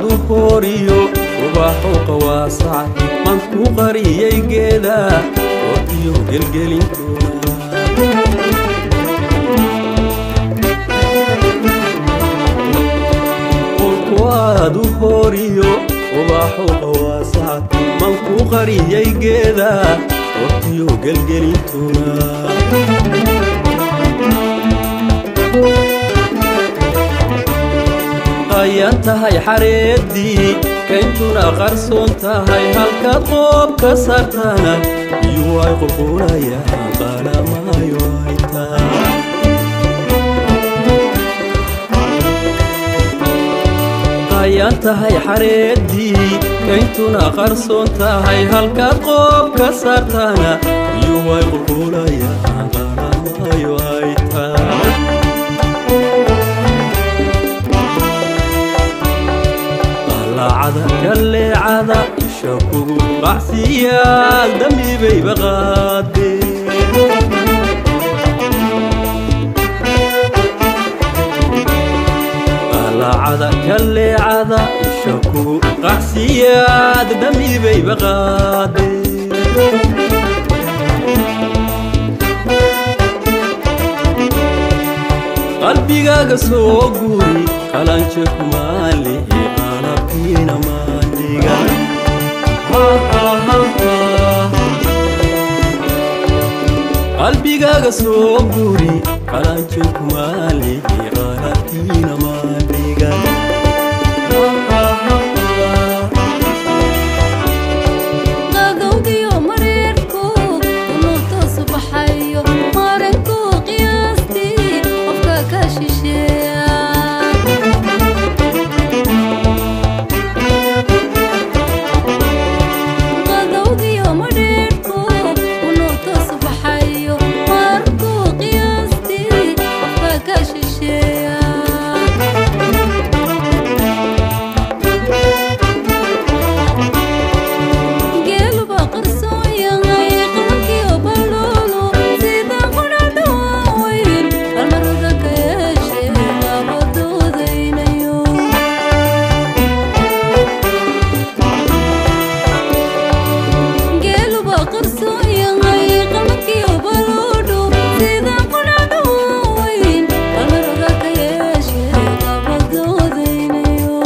Aad u hooriyo ubaxu qawaasac man ku qariyey geeda ootiyo gelgelintuna. Qolku aad u hooriyo ubaxu qawaasac man ku qariyey geeda ootiyo gelgelintuna. Qayan tahay xareeddii kayntuna qarsoon tahay, halkaad qoob ka saartana biyuu ay qulqulayaan qalamaayo ay tahay. Qayan tahay xareeddii kayntuna qarsoon tahay, halkaad qoob ka saartana biyuu ay qulqulayaan qalamaayo ay tahay. Qalaacada jalleecada isha kugu qacsiyaal dambibayba qaadee. Qalaacada jalleecada isha kugu qacsiyaad dambibayba qaadee. Qalbigaaga soo guri qalanje kumaalihi qalabkiina maandhiga. Qalbigaaga soo guri qalanje kumaalihi qalabkiina maandhiga. Qadowgiyo mareerku unuuto subaxayo maranku qiyaastii qofka ka shisheeya. Qadowgiyo mareerku unuuto subaxayo maranku qiyaastii qofka ka shisheeya. Geeluba qarsoon yahay qabankiyo baloolo sida qudhacda waaweyn halmarada ka yeeshee labadoodaynayo. Geeluba qarsoon yahay qabankiyo baloodho sida qudhacda waaweyn halmarada ka yeeshee labadoodaynayo.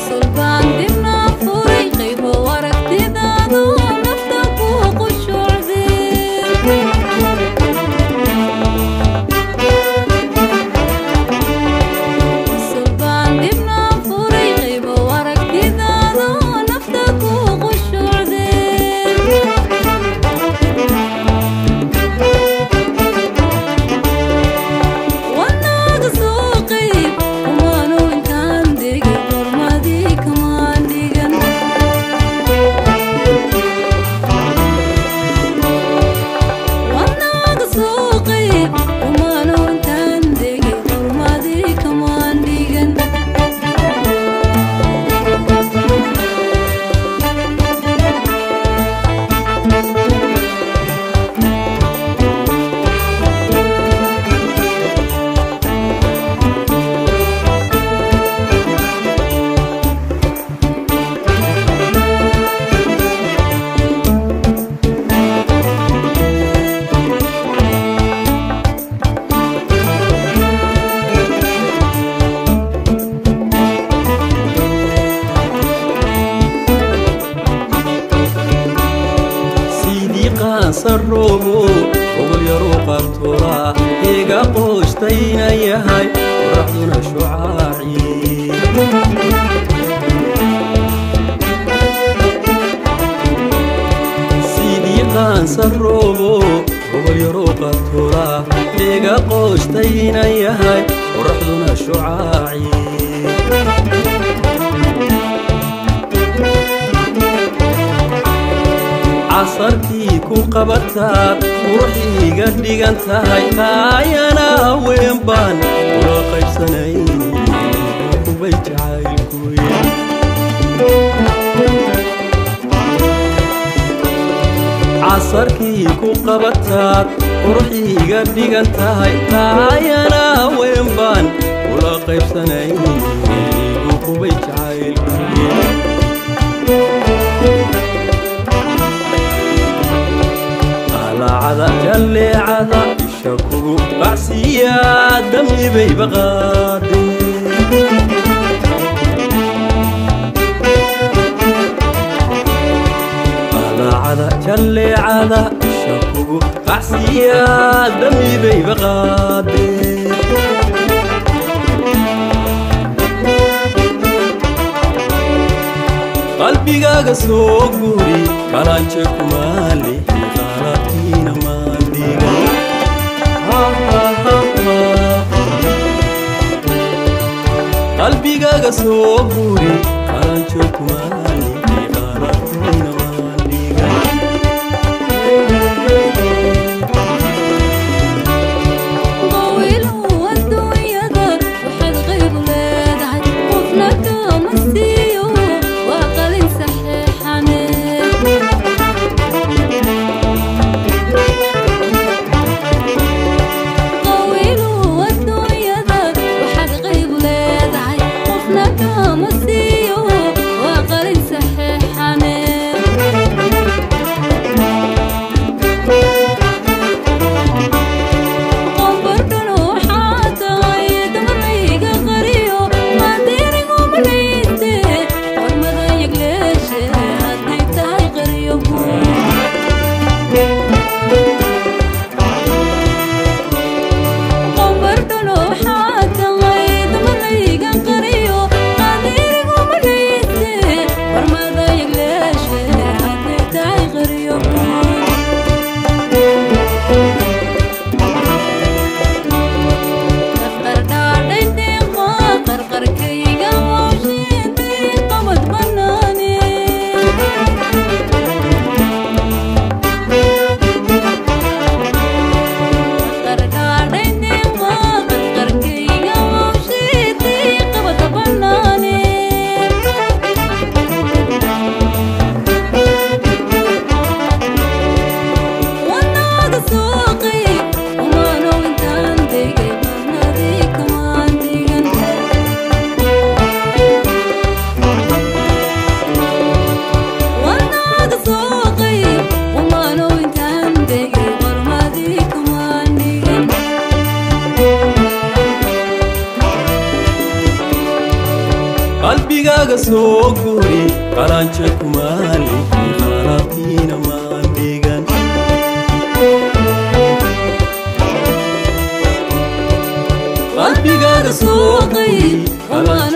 Sulbaan dibna furay qaybo aragtidaadu nafta ku qushuucday. Sulbaan dibna furay qaybo aragtidaadu nafta ku qushuucday. Wanaaga soo qayb kumaanu intaan degin qormadii kamaan dhigan. Wanaaga soo qayb kumaanu intaan degin qormadii kamaan dhigan. Sidii qaansaroobo ogol yaruu qabtoora iga qooshtayna yahay qoraxduna shucaaci. Sidii qaansaroobo ogol yaruu qabtoora iga qooshtayna yahay qoraxduna shucaaci. Casarkii ku qabataad qurux iiga dhigan tahay, taayana haween baan kula qaybsanayni kubay jacaylkuy. Casarkii ku qabataad Qurxiiga dhigan tahay taayana haween baan kula qaybsanaynin, igu qubay jacaylkii. Qalaacada jalleecada isha kugu qacsiya damibay baqaade. Qalaacada jalleecada isha kugu qacsiya damibay baqaade. Qalbigaaga soo guri qalanje kumaalihi qalabkiina maandhigan. Qalbigaaga soo guri qalanje kumaalihi qalabkiina maandhigan. Qawiilow adduunyada waxaad qayb leedahay, qofna kama siiyo, waa qalin saxeexane. Qawiilow adduunyada waxaad qayb leedahay, qofna kama siiyo, waa qalin saxeexane. Qombardhan waxaa tahay damarayga qariyo maadiiniguma dhayste qormada yagleeshe hadday tahay qariyo guud. Qombardhan waxaa tahay damarayga qariyo maadiiniguma dhayste qormada yagleeshe hadday tahay qariyo guud. Qarqarkayga hawshiintay qabad bannaane. Qarqarkayga hawshiintay qabad bannaane. Wanaaga suuqay umaanow intaan degay barnadii kamaan digan. Wanaaga suuqay umaanow intaan degay barnadii kamaan digan. Qalbigaaga soo guri qalanje kumaalihi qalabkiina maandhigan. Qalbigaaga soo guri qalanje.